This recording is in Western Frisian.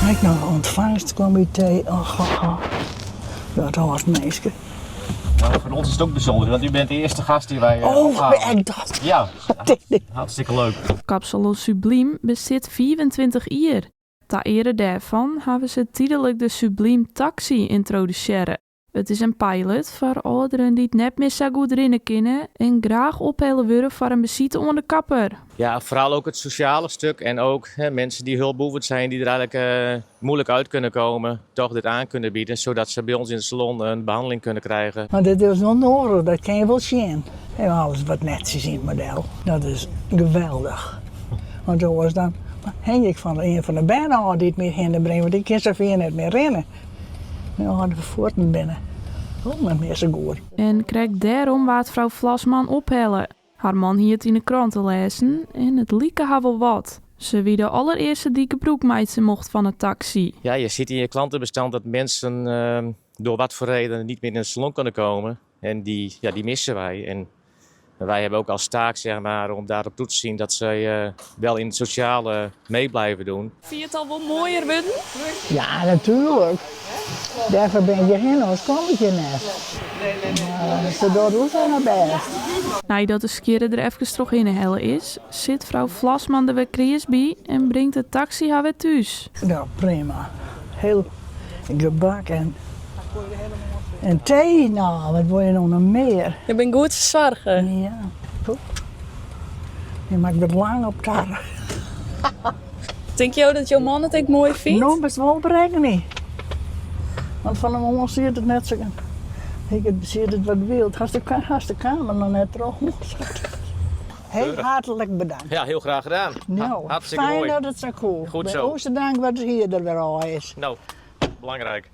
Ek noch in ûntfangstkomitee, och och och. Dat hâldt minsken. Nou, voor ons is het ook bijzonder, want u bent de eerste gast die wij Oh, ophalen. ek dat. Ja, hartstikke leuk. Kapsalon Subliem bestiet 25 jier. Ta eare dêrfan hawwe se tydlik de Subliem Taxi yntrodusearre. It is in pilot foar âlderen dy't net mear sa goed rinne kinne en graach ophelle wurde foar in besite oan de kapper. Ja, vooral ook het sociale stuk en ook, hè, mensen die hulpbehoevend zijn, die er eigenlijk moeilijk uit kunnen komen, toch dit aan kunnen bieden, zodat ze bij ons in de salon een behandeling kunnen krijgen. Mar dit is wol noadich, dat kin je wol sjen. En alles wat netsjes yn it model, dat is geweldich. Want oars dan hingje ik fan ien fan de bern ôf dy't my hinne bringt, want ik kin safier net mear rinne. Myn âlde fuotten binne wol net mear sa goed. En krekt dêrom waard frou Vlasman ophelle. Har man hie it yn 'e krante lêzen en it like har wol wat. Se wie de allerearste dy't gebrûk meitsje mocht fan 'e taksy. Ja, je ziet in je klantenbestand dat mensen door wat voor reden niet meer in de salon kunnen komen. En die, ja, die missen wij. En wij hebben ook als taak, zeg maar, om daarop toe te zien dat zij wel in het sociale mee blijven doen. Fine je it al wol moaier wurden? Ja, natuerlik. Dêrfoar bin ik hjir hinne, oars kom ik hjir net. Mar se docht wol sa har bêst. Neidat de skjirre der efkes trochhinne helle is, sit frou Vlasman der wer kreas by en bringt de taksy har wer thús. No, prima. Hiel gebak en tee, no, wat wolle je no noch mear? Je binne goed fersoarge. Ja. Je moat wat lang op tarre. Tinke jo dat jo man it ek moai fynt? No, bist wol berekkenje. Want fan 'e moarn siet it net sa. Ik siet it wat wyld. Hast de, hast de kamer noch net troch? Heel hartelijk bedankt. Ja, heel graag gedaan. No, Hartstikke fijn mooi. dat it sa koe. Goed zo. Oerste dank wat it hier der wer ôf is. No, belangrijk.